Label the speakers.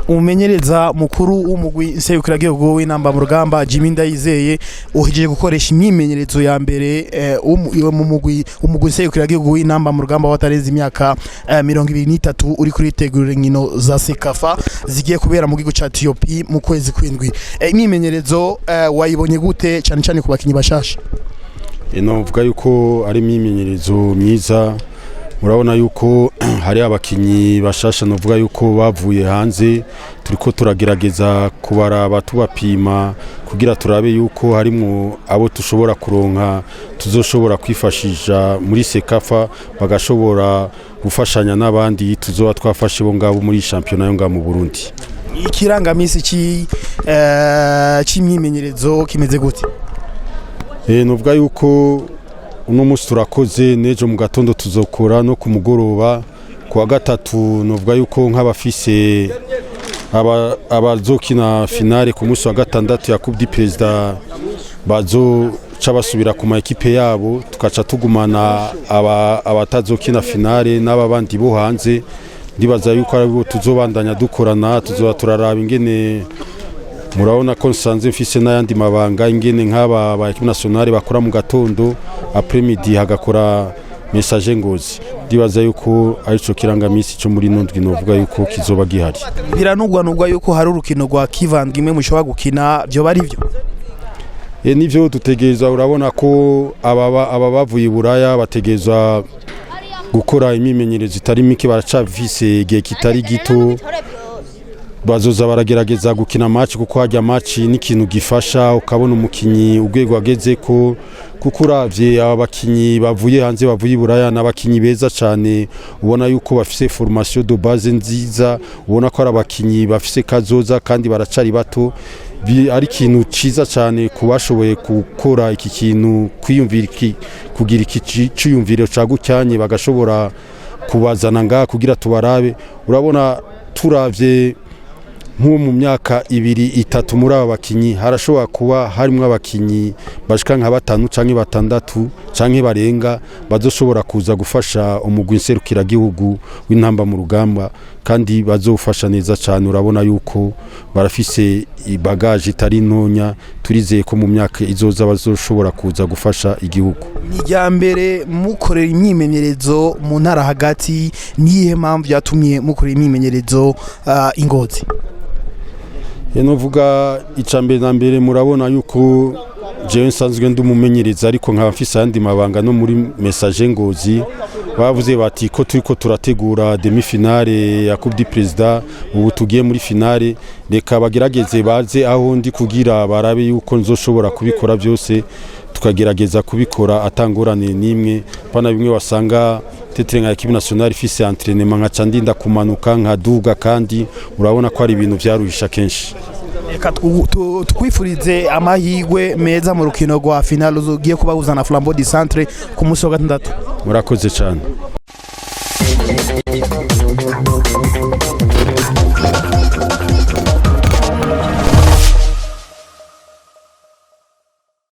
Speaker 1: Umumenyereza mukuru w'umugwi nserukiragihugu w'Intamba mu Rugamba, Jimmy Ndayizeye, uhejeje gukoresha imyimenyerezo ya mbere mu mugwi nserukiragihugu w'Intamba mu Rugamba watarenze imyaka 23, uri kuritegurira inkino za CECAFA zigiye kubera mu gihugu ca Ethiopia mu kwezi kw'indwi. Imyimenyerezo wayibonye gute, cyane cyane ku bakinyi bashasha?
Speaker 2: Novuga yuko ari imyimenyerezo myiza. Murabona yuko hari abakinyi bashasha, novuga yuko bavuye hanze. Turiko turagerageza kubaraba, tubapima kugira turabe yuko harimwo abo tushobora kuronka tuzoshobora kwifashisha muri CECAFA, bagashobora gufashanya n'abandi tuzoba twafashe bo ngabo muri shampiyona yo ngaho mu Burundi.
Speaker 1: Ikirangamisi c'imyimenyerezo kimeze gute?
Speaker 2: Novuga yuko uno munsi turakoze, n'ejo mu gatondo tuzokora, no ku mugoroba ku wa gatatu. Novuga yuko nk'abafise abazokina finale ku munsi wa gatandatu ya Coupe du Président bazoca basubira ku ma équipe yabo, tukaca tugumana abatazokina finale n'aba bandi bo hanze. Ndibaza yuko aribo tuzobandanya dukorana, tuzoba turaraba ingene. Murabona ko nsanze mfise n'ayandi mabanga, ingene nk'aba ba équipe nationale bakora mu gatondo, après midi hagakora Messager Ngozi. Ndibaza yuko arico kirangamisi cyo muri nundwi novuga yuko kizoba gihari.
Speaker 1: Biranugwanugwa yuko hari urukino rwa kivandimwe mushobora gukina, vyoba ari vyo?
Speaker 2: Nivyo dutegereza. Urabona ko aba bavuye i Buraya bategereza gukora imyimenyerezo itari mike, baracafise igihe kitari gito. Bazoza baragerageza gukina match, kuko hajya match n'ikintu gifasha ukabona umukinyi urwego ageze ko, kuko uravye aba bakinyi bavuye hanze, bavuye i Buraya, n'abakinyi beza cyane. Ubona yuko bafise formation de base nziza, ubona ko ari abakinyi bafise kazoza kandi baracari bato. Ari ikintu ciza cyane ku bashoboye gukora iki kintu, kwiyumvira iki, kugira iki ciyumviro cagucyanye, bagashobora kubazana ngaha kugira tubarabe. Urabona, turavye nko mu myaka 2, 3, muri aba bakinyi harashobora kuba harimo abakinyi bashika nka batanu canke batandatu canke barenga bazoshobora kuza gufasha umugwi nserukiragihugu w'Intamba mu Rugamba, kandi bazofasha neza cyane. Urabona yuko barafise ibagaje itari ntonya. Turizeye ko mu myaka izoza bazoshobora kuza gufasha igihugu.
Speaker 1: Ni irya mbere mukorera imyimenyerezo mu ntara hagati. Niyihe mpamvu yatumye mukorera imyimenyerezo i Ngozi?
Speaker 2: Novuga icya mbere na mbere, murabona yuko jewe nsanzwe ndi umumenyereza, ariko nkaba mfise ayandi mabanga no muri Messager Ngozi. Bavuze bati ko turiko turategura demi finale ya Coupe du Président, ubu tugiye muri finale, reka bagerageze baze aho ndi kugira barabe yuko nzoshobora kubikora byose, tukagerageza kubikora atangorane n'imwe. Pana bimwe wasanga tetre nka équipe nationale ifise entraînement, nkaca ndinda kumanuka nkaduga, kandi urabona ko ari ibintu vyaruhisha kenshi.
Speaker 1: Reka twifurize amahirwe meza mu rukino rwa finale ugiye kubahuza na Flambeau du Centre ku munsi wa gatandatu.
Speaker 2: Murakoze cyane.